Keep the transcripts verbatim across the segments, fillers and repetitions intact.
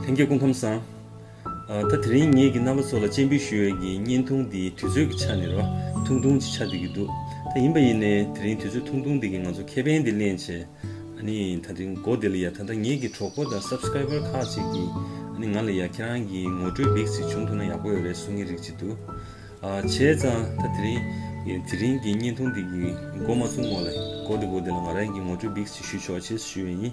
ལྷན་རྒྱས་སྐུ་ཁམས་བཟང་། ཨ། ད་དེ་རིང་ངེད་ཀྱིས་རྣམ་པ་ཚོ་ལ་སྤྱན་འབུལ་ཞུ་ཡས་ཀྱི་བརྙན་ཐུང་འདི་དུས་ཚོད་ཀྱི་ཆ་ནས་རོ་ཐུང་ཐུང་ཅིག་ཆགས་བསྡད་ཀྱི་འདུག་ད་ཡིན་པ་ཡིན་ནའི་དེ་རིང་དུས་ཚོད་ཐུང་ཐུང་འདི་གིས་ང་ཚོ་ཁེ་ཕན་འདི་ལེན་བྱས། ཨ་ནི་ད་རིང་འགོ་འདི་ལ་ཡ་ད་ལྟ་ངེད་ཀྱི་གྲོགས་པོ་དང་སབ་སི་ཀ་རའི་བར་ཁག་ཅིག་གིས་ཨ་ནི་ང་ལ་ཡ་ཁྱེད་རང་གི་ངོ་སྤྲོད་བིག་ཅིག་བྱུང་ཐུབ་ན་ཡག་པོ་ཡོད་རེད་གསུང་གི་རིགས་ཅིག་འདུག་ཨ། བྱས་ཙང་ད་དེ་རིང་དེ་རིང་གི་བརྙན་ཐུང་འདི་གི་འགོ་མ་ཚུགས་སྔོན་ལ་འགོ་འདི་འགོ་འདི་ལ་ང་རང་གི་ངོ་སྤྲོད་བིག་ཅིག་ཞུ་ཆོག་ཅེས་ཞུ་ཡས་ཡིན།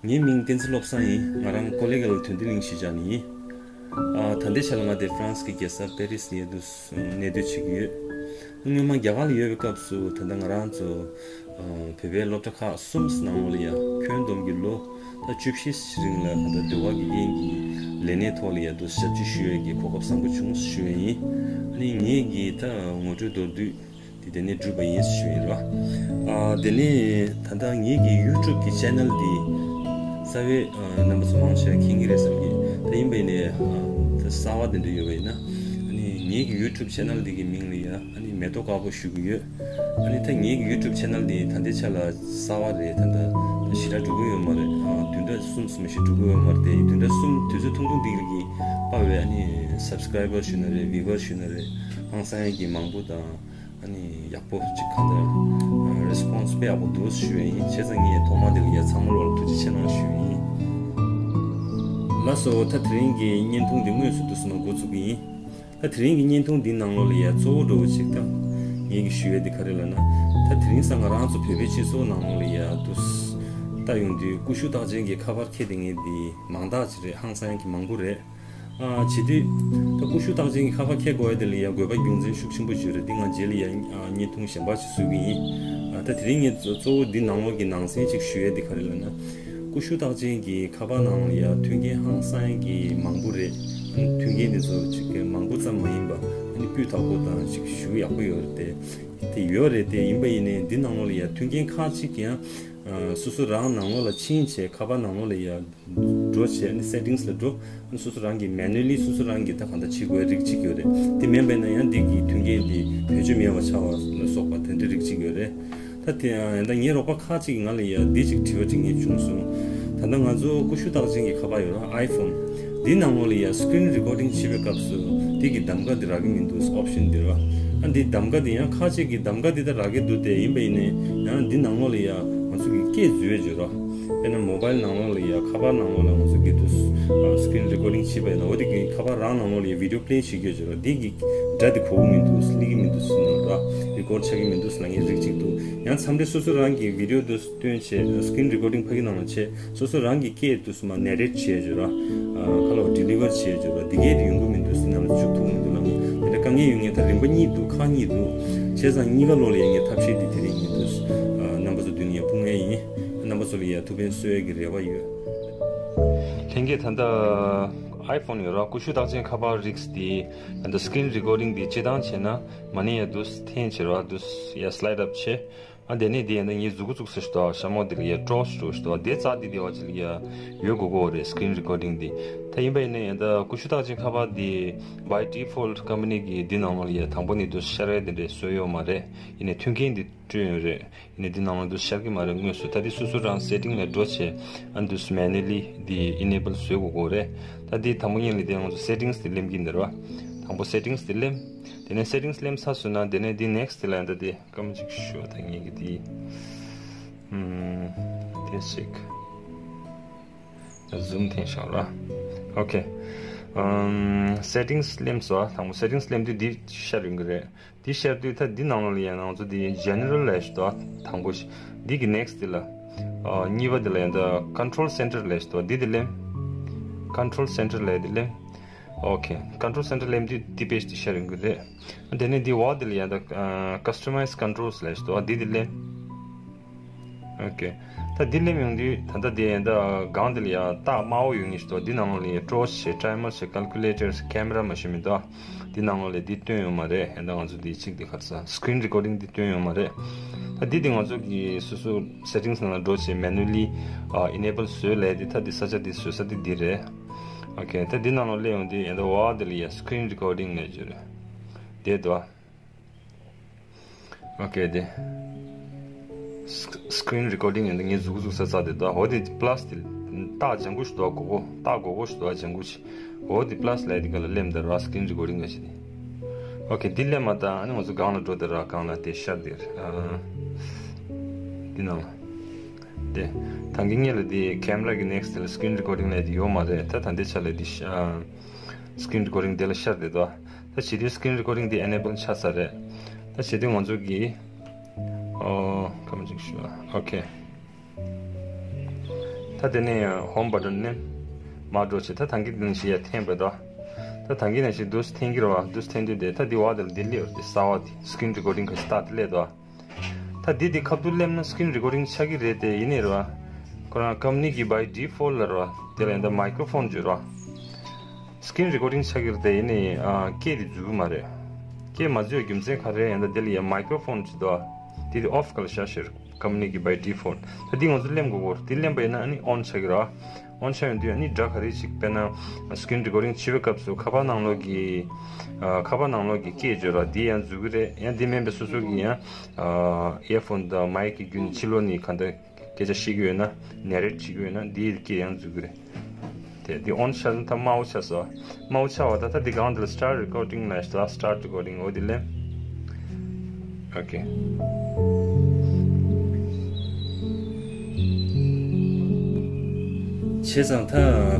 ངའི་མིང་བསྟན་འཛིན་བློ་བཟང་ཡིན། ང་རང་ཀོ་ལི་གྷལ་དོན་ལྡན་གླིང་གཞིས་ཆགས་ནས་ཡིན། ཨ། ད་ལྟའི་ཆ་ལ་ང་དེ་ཧྥ་རན་སི་གི་རྒྱལ་ས་པེ་རི་སི་ནས་འདུག་གནས་སྡོད་བྱེད་ཀྱི་ཡོད། སྔོན་མ་རྒྱ་གར་ལ་ཡོད་པའི་སྐབས་སུ་ད་ལྟ་ང་རང་ཚོ་ཨ་བོད་པའི་སློབ་གྲྭ་ཁག་གསུམ་ནང་ལོགས་ལ་ཡང་ཁྱོན་བསྡོམས་ཀྱི་ལོ་ད་བཅུ་བཞི་རིང་ལ་ད་ལྟ་ཟློས་གར་དགེ་རྒན་གྱི་ལས་གནས་ཐོག་ལ་ཡང་འདུག་ཞབས་ཕྱི་ཞུ་ཡས་ཀྱི་གོ་སྐབས་བཟང་པོ་བྱུང་ཞུ་ཡས་ཡིན། ཨ་ནི་ངེད་ཀྱི་ད་ངོ་སྤྲོད་མདོར་བསྡུས་དེ་དེ་ནས་གྲུབ་པ་ཡིན་ཞུ་ཡིན་རོ། ཨ། དེ་ནས་ད་ལྟ་ངེད་ཀྱི་ཡུ་ཊུབ་ཀྱི་ཆེ་ནལ་འདི་རྩ་བའི་ཨ་རྣམ་པ་ཚོ་མང་ཆེ་བ་མཁྱེན་གྱི་རེད་བསམ་གྱི། ད་ཡིན་པ་ཡིན་ནའི་ཨ་ད་གསར་བ་དེ་འདྲ་ཡོད་པ་ཡིན་ན་ཨ་ནི་ངེད་ཀྱི་ཡུ་ཊུབ་ཆེ་ནལ་འདི་གི་མིང་ལ་ཡ་ཨ་ནི་མེ་ཏོག་དཀར་པོ་ཞུ་གི་ཡོད། ཨ་ནི་ད་ངེད་ཀྱི་ཡུ་ཊུབ་ཆེ་ནལ་འདི་ད་ལྟའི་ཆ་ལ་གསར་བ་རེད། ད་ལྟ་ད་ཞེ་དྲག་འགྲོ་གི་ཡོད་མ་རེད། ཨ་བདུན་ཕྲག་གསུམ་ཙམ་ཞིག་འགྲོ་གི་ཡོད་མ་རེད། དེ་བདུན་ཕྲག་གསུམ་དུས་ཚོད་ཐུང་ཐུང་འདི་གི་དཔག་པའི་ཨ་ནི་སབ་སི་ཀ་རའི་བར་ཞུ་ན་རེད། བིའུ་ཝར་ཞུ་ན་རེད། ཧང་སང་ཡས་ཀྱི་མང་པོ་དང་། ཨ་ནི་ཡག་པོ་ཅིག་གང་ལྟར་རེ་སི་པོན་སི་དཔེ་ཡག་པོ་འདུག་ཞུ་ཡས་ཡིན། བྱས་ཙང་ངས་ཐོག་མ་དེ་ལ་ཡ་ཚང་མ་ལོག་ལ་ཐུགས་རྗེ་ཆེ་གནང་ཞུ་ཡས་ཡིན། ལགས་སོ། ད་དེ་རིང་གི་བརྙན་ཐུང་འདི་དངོས་སུ་འདུག་སེ་ནང་འགོ་བཙུགས་ཀྱི་ཡིན། ད་དེ་རིང་གི་བརྙན་ཐུང་འདི་ནང་ལོགས་ལ་ཡ་གཙོ་བོ་འདྲ་བོ་ཅིག་ད་ངས་ཀྱི་ཞུ་ཡས་འདི་ག་རེ་ལབ་ན། ད་དེ་རིང་སང་ང་རང་ཚོ་བོད་པའི་སྤྱི་ཚོགས་ནང་ལོགས་ལ་ཡ་འདུག་སེ་ལྟ་ཡོང་དུས་ཀུ་ཤུ་རྟགས་ཅན་གྱི་ཁ་པར་འཁྱེར་བསྡད་མཁན་འདི་མང་དག་ཅིག་རེད། ཧང་སང་ཡས་ཀྱི་མང་པོ་རེད། ཨ། བྱེད་དུས། ད་ཀུ་ཤུ་རྟགས་ཅན་གྱི་ཁ་པར་འཁྱེར་དགོས་ཡ་དེ་ལ་ཡ་དགོས་པ་རྒྱུ་མཚན་ཤུགས་ཆེན་པོ་ཡོད་རེད། འདི་ང་རྗེས་ལ་ཡ་ཨ་བརྙན་ཐུང་གཞན་པ་ཞིག་བཟོ་གི་ཡིན། ཨ། ད་དེ་རིང་ངས་གཙོ་གཙོ་བོ་འདི་ནང་ལོགས་ཀྱི་ནང་གསེས་ཅིག་ཞུ་ཡ་འདི་ག་རེ་ལབ་ན། ཀུ་ཤུ་རྟགས་ཅན་གྱི་ཁ་པར་ནང་ལ་ཡ་མཐུན་རྐྱེན་ཧང་སང་ཡ་གི་མང་པོ་རེད། ཨ། མཐུན་རྐྱེན་འདི་ཚོ་ཅིག་གི་མང་པོ་ཙམ་མ་ཡིན་པ་ཨ་ནི་སྤུས་དག་པོ་དང་ཅིག་ཞུ་ཡག་པོ་ཡོད་རེད་དེ། དེ་ཡོད་རེད་དེ། ཡིན་པ་ཡིན་ནའི་འདི་ནང་ལོགས་ལ་ཡ་མཐུན་རྐྱེན་ཁག་ཅིག་ཡང་ཨ་སོ་སོ་རང་ནང་ལོགས་ལ་ཕྱིན་བྱས་ཁ་པར་ནང་ལོགས་ལ་ཡ། འགྲོ་བྱས་ཨ་ནི་སེ་ཊིང་སི་ལ་འགྲོ། ཨ་ནི་སོ་སོ་རང་གིས་མེ་ནུ་ལི་སོ་སོ་རང་གིས་ད་གང་ལྟར་བྱེད་དགོས་རིགས་གཅིག་ཡོད་རེད། དེ་མིན་པ་ཡིན་ན་ཡང་འདི་གི་མཐུན་རྐྱེན་འདི་བེད་སྤྱོད་མེད་པ་ཆགས་པ་ལ་སོགས་པ་དེ་འདྲ་རིགས་གཅིག་ཡོད་རེད། ད་དེ་ཡང་ད་ངའི་རོགས་པ་ཁག་ཅིག་གིས་ང་ལ་ཡ་འདི་ཅིག་དྲི་བ་དྲི་མཁན་བྱུང་སོང་། ད་ལྟ་ང་ཚོ་ཀུ་ཤུ་རྟགས་ཅན་གྱི་ཁ་པར་ཡོད་ར། ཨའི་ཕོན། འདི་ནང་ལོགས་ལ་ཡ་སི་ཀི་རིན་རི་ཀོར་ཌིང་བྱེད་པའི་སྐབས་སུ་འདི་གི་གདམ་ག་འདི་རག་གི་མི་འདུག་ཨོབ་ཤན་འདི་ར། ཨ་འདི་གདམ་ག་འདི་ཡང་ཁག་ཅིག་གིས་གདམ་ག་འདི་ད་རག་གི་འདུག་སྟེ། ཡིན་པ་ཡིན་ནའི་ཡང་འདི་ནང་ལོགས་ལ་ཡ་ང་ཚོ་གི་སྐད་འཛུལ་བའི་བརྗོད་ར། དཔེར་ན་མོ་བཱའིལ་ནང་ལོགས་ལ་ཡ་ཁ་པར་ནང་ལོགས་ལ་ང་ཚོ་གི་དུ་སི་ཀི་རིན་རི་ཀོར་ཌིང་བྱེད་པ་ཡིན་ན། འོ་དེ་གི་ཁ་པར་རང་ནང་ལོགས་ལ་ཡ་བི་ཌིའོ་པི་ལེ་བྱེད་རྒྱུ་བརྗོད་ར། དེ་གི་སྒྲ་དེ་གོ་གི་མི་འདུག་སླེབས་ཀྱི་མི་འདུག་ཟེར་ན་ར། རི་ཀོར་ཌི་ཆགས་ཀྱི་མི་འདུག་ཟེར་ལབ་མཁན་རིགས་གཅིག་འདུག་ཡང་མཚམས་རེ་སོ་སོ་རང་གི་བི་ཌིའོ་དུ་སྟོན་བྱས། སི་ཀི་རིན་རི་ཀོར་ཌིང་ཕ་གི་ནང་ལ་བྱས། སོ་སོ་རང་གི་སྐད་དུ་སུ་མ་ནེ་རེཊ་བྱས་བརྗོད་ར། ཁ་ལོ་ཌི་ལི་ཝར་བྱས་བརྗོད་ར། འདི་གས་དེ་ཡོང་གི་མི་འདུག་ཟེར། ནམ་བཅུག་ཐུབ་མི་འདུག་ལབ་མཁན་དེ་འདྲ་དཀའ་ངལ་ཡོད་མཁན་ད་རིམ་པ་གཉིས་འདུག་ཁག་གཉིས་འདུག་བྱས་ཙང་གཉིས་ཀ་ལོགས་ལ་ཡ་ངས་ཐབས་ཤེས་འདི་དེ་རིང་ཡིན་འདུག་རྣམ་པ་ཚོ་མདུན་ནས་ཡ་ཕུལ་མཁན་ཡིན། རྣམ་པ་ཚོ་ལ་ཡ་ཐུགས་ཕན་གསོས་ཡ་གི་རེ་བ་ཡོད། ལྷན་རྒྱས་ད་ལྟ་ཨའི་ཕོན་ཡོད་ར། ཀུ་ཤུ་རྟགས་ཅན་ཁ་པར་རིགས་འདི་ད་ལྟ་སི་ཀི་རིན་རི་ཀོར་ཌིང་འདི་སྤྱིར་བཏང་བྱས་ན་མ་ནི་ཡ་འདུག་འཐེན་བྱེད་ར། འདུག་ཡ་སི་ལའེ་ཌི་ཨབ་བྱེད། ཨ་དེ་ནས་དེ་ཡང་ད་ངས་མཛུ་གུ་བཙུགས་ས་ཞིག་འདུག་ཤ་མོ་དེ་ལ་ཡ་ཀྲོ་ཞིག་འགྲོ་ཞིག་འདུག་དེ་རྩ་དེ་དེ་བ་ཅིག་ལ་ཡ་ཡོད་དགོས་ཀྱི་རེད། སི་ཀི་རིན་རི་ཀོར་ཌིང་འདི། ད་ཡིན་པ་ཡིན་ན་ཡང་ད་ཀུ་ཤུ་རྟགས་ཅན་ཁ་པར་འདི་བའི་ཌི་ཕོལ་ཊི་ཀམ་པ་ནི་གི་འདི་ནང་ལ་ཡ་དང་པོ་ནས་དུ་ཤར་བའི་དེ་འདྲས་བཟོས་ཡོད་མ་རེད། ཡིན་ནའི་མཐུན་རྐྱེན་འདི་སྤྲོད་ཡོད་རེད། ཡིན་ནའི་འདི་ནང་ལ་དུ་ཤར་གི་མ་རེད་དངོས་སུ། ད་འདི་སོ་སོ་རང་སེ་ཊིང་ལ་འགྲོ་བྱས་ཨ་འདུས་མེ་ནུ་ལི་འདི་ཨི་ནེ་བལ་བཟོས་དགོས་ཀྱི་རེད། ད་འདི་དང་པོ་ཉིད་ལ་དེ་ང་ཚོ་སེ་ཊིང་སི་འདི་ལེན་གྱི་འདི་རེད་བ། དང་པོ་སེ་ཊིང་སི་འདི་ལེན། དེ་ནས་སེ་ཊིང་སི་ལེན་ཚར་སོང་ན་དེ་ནས་འདི་ནེག་སི་ཊི་འདི་ལ་ཡང་ད་འདི། སྐར་མ་གཅིག་ཞུ་བ་ད་ངེད་ཀྱི་དེ། ཨུམ། དེ་ཞིག་ད་ཛུམ་འཐེན་བཞག་ར། ཨོ་ཁེ། ཨུམ། སེ་ཊིང་སི་སླེབས་སོང་། དང་པོ་སེ་ཊིང་སི་སླེབས་དུས་འདི་ཤར་ཡོང་གི་རེད། འདི་ཤར་དུས་ད་འདི་ནང་ལོགས་ལ་ཡང་ང་ཚོ་འདི་ཇེ་ནེ་རལ་ལབ་ཞིག་འདུག་དང་པོ་ཞིག་འདི་གི་ནེག་སི་ཊི་འདི་ལ། ཨ། གཉིས་པ་འདི་ལ་ཡང་ད་ཀོན་ཊོལ་སེན་ཊར་ལབ་ཞིག་འདུག་འདི་འདི་ལེན། ཀོན་ཊོལ་སེན་ཊར་ལབ་འདི་ལེན། ཨོ་ཁེ། ཀོན་ཊོལ་སེན་ཊར་ལེན་དུས་འདི་པེ་ཇི་འདི་ཤར་ཡོང་གི་རེད། དེ་ནས་འདི་འོག་འདི་ལ་ཡང་ད་ཀ་སི་ཊ་མའི་ཛི་ཀོན་ཊོལ་སི་ལབ་ཞིག་འདུག་འདི་འདི་ལེན། ཨོ་ཁེ། ད་འདི་ལེན་ཡོང་དུས་ད་ལྟ་འདི་ཡང་ད་སྒང་འདི་ལ་ཡང་རྟགས་དམར་པོ་ཡོད་ངེས་ཞིག་འདུག་འདི་ནང་ལོགས་ལ་ཡང་ཀྲོ་ཤི་ཊའི་མར་ཤི་ཀལ་ཀུ་ལེ་ཊར་ཤི་ཀེ་མ་ར་མ་ཤི་མི་འདུག་འདི་ནང་ལོགས་ལ་འདི་སྟོན་ཡོད་མ་རེད། ཡང་ད་ང་ཚོ་འདི་གཅིག་འདི་ག་རེ་ཟ། སི་ཀི་རིན་རི་ཀོར་ཌིང་འདི་སྟོན་ཡོད་མ་རེད། ད་འདི་འདི་ང་ཚོ་གི་སོ་སོ་སེ་ཊིང་སི་ནང་ལ་འགྲོ་བྱས་མེ་ནུ་ལི་ཨ་ཨི་ནེ་བལ་བཟོས་ལབ་དེ། ད་འདི་ས་ཆ་འདི་བཟོ་ས་འདི་འདི་རེད། ཨོ་ཁེ། ད་འདི་ནང་ལོགས་སླེབས་ཡོང་དུས་ཡང་ད་འོག་འདི་ལ་ཡ་སི་ཀི་རིན་རི་ཀོར་ཌིང་ལབ་ཀྱི་རེད། དེ་འདུག་ཨོ་ཁེ། དེ་སི་ཀི་རིན་རི་ཀོར་ཌིང་ཡིན་ད་ངས་མཛུ་གུ་བཙུགས་ས་རྩ་དེ་འདུག་འོ་དེ་པ་ལ་སི་དེ་ རྟགས་ལྗང་གུ་ཞིག་འདུག་ག་སྒོར་སྒོར། རྟགས་སྒོར་སྒོར་ཞིག་འདུག་ག་ལྗང་གུ་ཞིག་འོ་དེ་པ་ལ་སི་སི་ལབ་ཡ་དེ་ག་ལ་སླེབས་འདུག་ར། སི་ཀི་རིན་རི་ཀོར་ཌིང་ག་ཞིག་དེ། ཨོ་ཁེ། འདི་སླེབས་མ་ཐག་ཨ་ནི་ང་ཚོ་སྒང་ལ་འགྲོ་དེ་ར། སྒང་ལ་དེ་ཤར་དེ་ར། ཨ། འདི་ནང་ལ། དེ། ད་གིན་སྔོན་ལ་དེ་ཁེམ་ར་གི་ནེག་སི་ཊི་ལ་སི་ཀི་རིན་རི་ཀོར་ཌིང་ལབ་ཡ་དེ་ཡོད་མ་རེད། ད་ད་ལྟའི་ཆ་ལ་དེ་ཤ་ཨ། སི་ཀི་རིན་རི་ཀོར་ཌིང་དེ་ལ་ཤར་དེ་འདུག་ད་བྱེད་དུས་སི་ཀི་རིན་རི་ཀོར་ཌིང་དེ་ཨེ་ནེ་བལ་ཆགས་ཚར་རེད། ད་བྱེད་དུས་ང་ཚོ་གི། ཨོ། སྐར་མ་གཅིག་ཞུ་ཨ། ཨོ་ཁེ། ད་དེ་ནས་ཧོམ་བ་ཊན་མནན། མར་འགྲོ་བྱེད། ད་ད་གིན་དེ་ནང་བཞིན་ཡར་འཐེན་པ་དང་། ད་ད་གིན་ནང་བཞིན་འདུག་སེ་འཐེན་གྱི་རེད་བ། འདུག་སེ་འཐེན་དུས་དེ་ད་འདི་བ་དེ་ལ་འདི་སླེབས་རེད། དེ་གསར་བ་དེ་སི་ཀི་རིན་རི་ཀོར་ཌིང་ག་ཞིག་རྟགས་དེ་སླེབས་འདུག་ད་འདི་དེ་ཁ་ཐུག་སླེབས་ན་སི་ཀི་རིན་རི་ཀོར་ཌིང་ཆགས་ཀྱི་རེད་དེ། ཡིན་ནའི་རེད་བ། ཁོ་རང་ཀམ་པ་ནི་གི་བའི་ཌི་ཕོལ་ཊི་ལ་རེད་བ། དེ་ལ་ཡིན་ད་མའི་ཀྲོ་ཕོན་བརྗོད་རེད་བ། སི་ཀི་རིན་རི་ཀོར་ཌིང་ཆགས་ཀྱི་རེད་དེ། ཡིན་ནའི་ཨ། སྐད་དེ་འཛུལ་གྱི་མ་རེད། སྐད་མ་འཛུལ་བའི་རྒྱུ་མཚན་ག་རེ་ཡིན་ད། དེ་ལ་ཡ་མའི་ཀྲོ་ཕོན་བརྗོད་འདུག་བ། དེ་དེ་ཨོཕ་ག་ལ་བཞག་ཤེར། ཀམ་པ་ནི་གི་བའི་ཌི་ཕོལ་ཊི། ད་འདི་ང་ཚོ་སླེབས་དགོས་གོ། འདི་སླེབས་པ་ཡིན་ན་ཨ་ནི་ཨོན་ཆགས་ཀྱི་རེད་བ། ཨོན་ཆགས་ཡོང་དུས་ཨ་ནི་སྒྲ་ག་རེ་ཅིག་དཔེར་ན་སི་ཀི་རིན་རི་ཀོར་ཌིང་བྱེད་པའི་སྐབས་སུ་ཁ་པར་ནང་ལོགས་ཀྱི། ཨ། ཁ་པར་ནང་ལོགས་ཀྱི་སྐད་བརྗོད་ར་འདི་ཡང་འཛུལ་གྱི་རེད། ཡང་འདི་མིན་པའི་སོ་སོ་གི་ཡང་། ཨ། ཨི་ཡར་ཕོན་དང་མའིག་གི་བརྒྱུད་ནས་ཕྱི་ལོགས་ནས་གང་ལྟར་སྐད་ཆ་བཤད་ཀྱི་ཡོད་ན། ནེ་རེཊ་བྱེད་ཀྱི་ཡོད་ན་འདིའི་སྐད་ཡང་འཛུལ་གྱི་རེད། དེ་འདི་ཨོན་ཆགས་ན་ད་དམར་པོ་ཆགས་སོང་། དམར་པོ་ཆགས་པ་ད་ད་འདི་སྒང་འདི་ལ་སི་ཊར་ཊི་རི་ཀོར་ཌིང་ལ་ཤ། སི་ཊར་ཊི་རི་ཀོར་ཌིང་འོ་འདི་ལེན། ཨོ་ཁེ། བྱས་ཙང་ད་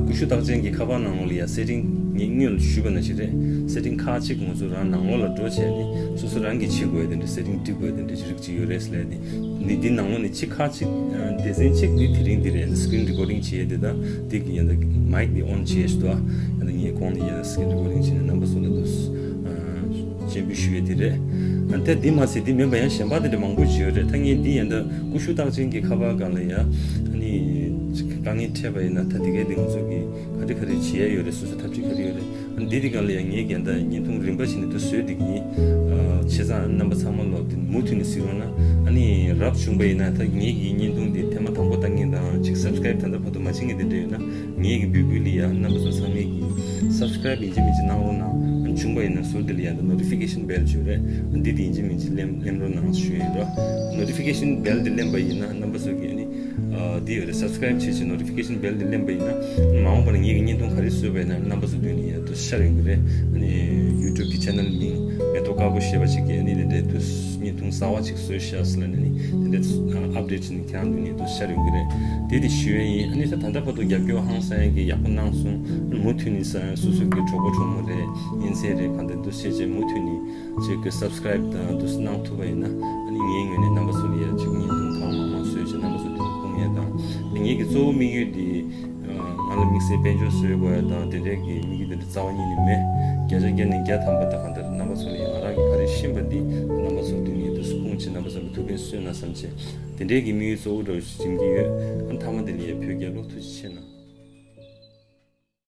ཀུ་ཤུ་རྟགས་ཅན་གྱི་ཁ་པར་ནང་ལོགས་ལ་ཡ་སེ་ཊིང་ངས་སྔོན་ལ་ཞུས་པ་ནང་བཞིན་རེད། སེ་ཊིང་ཁག་ཅིག་ང་ཚོ་རང་ནང་ལོགས་ལ་འགྲོ་བྱས་ནས་སོ་སོ་རང་གིས་བྱེད་དགོས་ཡ་དེ་འདྲ། སེ་ཊིང་སྒྲིག་དགོས་ཡ་དེ་འདྲ་ཅིག་རིགས་ཅིག་ཡོད་རེད་ཟེར་ལབ་ཡ་དེ། འདི་འདི་ནང་ལོགས་ནས་གཅིག་ཁག་ཅིག་ཨ། སྡེ་ཚན་གཅིག་འདི་དེ་རིང་འདི་རེད། སི་ཀི་རིན་རི་ཀོར་ཌིང་བྱེད་ཡ་དེ་དང་འདི་གི་ཡ་ད་མའིག་འདི་ཨོན་བྱེད་ཡ་ཞིག་འདུག་ཨ། ཡ་ད་ངས་གོང་ནས་ཡ་སི་ཀི་རིན་རི་ཀོར་ཌིང་བྱས་ནས་རྣམ་པ་ཚོ་ལ་འདུག་ཨ། སྤྱན་འབུལ་ཞུ་ཡ་དེ་རེད། ཨ། ད་འདི་མ་ཟད་འདི་མིན་པ་ཡང་གཞན་པ་དེ་འདྲ་མང་པོ་ཅིག་ཡོད་རེད། ད་ངས་འདི་ཡ་ད་ཀུ་ཤུ་རྟགས་ཅན་གྱི་ཁ་པར་སྒང་ལ་ཡ་ཨ་ནི་དཀའ་ངལ་འཕྲད་པ་ཡིན་ན་ད་འདི་གའི་འདི་ང་ཚོ་གི་ག་རེ་ག་རེ་བྱེད་ཡ་ཡོད་རེད། སོ་སོ་ཐབས་ཤེས་ག་རེ་ཡོད་རེད། འདི་དེ་ག་ལ་ཡང་ངས་རྒན་ད་བརྙན་ཐུང་རིམ་པ་བཞིན་དུ་བཟོས་བསྡད་ཀྱི་ཡིན། ཨ། བྱས་ཙང་རྣམ་པ་ཚང་མ་ལོག་དེ་མུ་མཐུད་ནས་གཟིགས་རོགས་གནང་། ཨ་ནི་རབ་བྱུང་པ་ཡིན་ན་ད་ངེད་ཀྱི་བརྙན་ཐུང་འདི་ཐེངས་མ་དང་པོ་ལྟ་མཁན་དང་ཅིག་སབ་སི་ཀ་རེབ་ད་ལྟ་བར་དུ་མ་བྱེད་མཁན་དེ་འདྲ་ཡོད་ན་ངེད་ཀྱི་འབོད་སྐུལ་ལ་ཡ་རྣམ་པ་ཚོ་ཚང་མས་ཀྱི་སབ་སི་ཀ་རེབ་ཡིན་གཅིག་མིན་གཅིག་གནང་རོགས་གནང་། ཨ། བྱུང་པ་ཡིན་ན་ཟུར་དེ་ལ་ཡ་ད་ནོ་ཊི་ཕི་ཀེ་ཤན་བྷེལ་བརྗོད་རེད། འདི་དེ་ཡིན་གཅིག་མིན་གཅིག་གླེམ་གླེམ་རོགས་གནང་ཞུ་ཡ་ཡིན་རོ། ནོ་ཊི་ཕི་ཀེ་ཤན་བྷེལ་དེ་གླེམ་པ་ཡིན་ན་རྣམ་པ་ཚོ་གི་ཨ་ནི། ཨ། འདི་ཡོད་རེད། སབ་སི་ཀ་རེབ་བྱེད་བྱེད་ནོ་ཊི་ཕི་ཀེ་ཤན་བྷེལ་འདི་གླེམ་པ་ཡིན་ན། མ་འོངས་པ་ན་ངེད་ཀྱི་བརྙན་ཐུང་ག་རེ་བཟོས་པ་ཡིན་ན་རྣམ་པ་ཚོ་མདུན་ནས་ཡ་དུ་ཤར་ཡོང་གི་རེད། ཨ་ནི་ཡུ་ཊུབ་ཀྱི་ཆེ་ནལ་མིང་མེ་ཏོག་དཀར་པོ་ཞེས་པ་ཅིག་གིས་ཨ་ནི་དེ་འདྲའི་དུ་བརྙན་ཐུང་གསར་བ་ཅིག་བཟོས་ཤག་ཟེར་ལབ་ནས་ནི་དེ་འདྲའི་ཨ་ཨབ་ཌེཊ་བྱས་ནས་ཁྱེད་རང་མདུན་ནས་དུ་ཤར་ཡོང་གི་རེད། དེ་དེ་ཞུ་ཡས་ཡིན། ཨ་ནི་ད་ད་ལྟ་བར་དུ་རྒྱབ་སྐྱོར་ཧང་སང་ཡ་གི་ཡག་པོ་གནང་སོང་། མུ་མཐུད་ནས་ས་སོ་སོ་གི་གྲོགས་པོ་གྲོགས་མོ་རེད། གཉེན་ཚན་རེད། གང་ལྟར་དུ་ཤེས་བྱས་མུ་མཐུད་ནས། ཅིག་གི་སབ་སི་ཀ་རེབ་དང་དུ་གནང་ཐུབ་པ་ཡིན་ན་ཨ་ནི་ངའི་ངོས་ནས་རྣམ་པ་ཚོ་ལ་ཡ་ཅིག་བརྙན་ཐུང་གང་མང་མང་བཟོས་བྱས་རྣམ་པ་ཚོ་མདུན་དུ་སྤུངས་ཡ་དང་། ངེད་ཀྱི་གཙོ་བོ་དམིགས་ཡུལ་འདི་ང་ལ་དམིགས་བསལ་དཔལ་འབྱོར་བཟོས་དགོས་ཡ་དང་དེ་འདྲའི་གི་དམིགས་ཡུལ་དེ་འདྲ་རྩ་བ་ཉིད་ནས་མེད། བརྒྱ་ཆ་བརྒྱ་ནས་བརྒྱ་ཐམ་པ་ད་གང་ལྟར་རྣམ་པ་ཚོ་ལ་ཡ་ང་རང་གི་ག་རེ་ཤེས་པ་འདི་རྣམ་པ་ཚོ་མདུན་ནས་དུ་སྤུངས་བྱས་རྣམ་པ་ཚོ་ལ་ཐུགས་ཕན་གསོས་ན་བསམ་བྱས། དེ་འདྲའི་གི་དམིགས་ཡུལ་གཙོ་བོ་འདྲ་བོ་ཞིག་འཛིན་གྱི་ཡོད། ཨ་མཐའ་མ་དེ་ལ་ཡ་བོད་རྒྱལ་ལོ་ཐུགས་རྗེ་ཆེ་གནང་།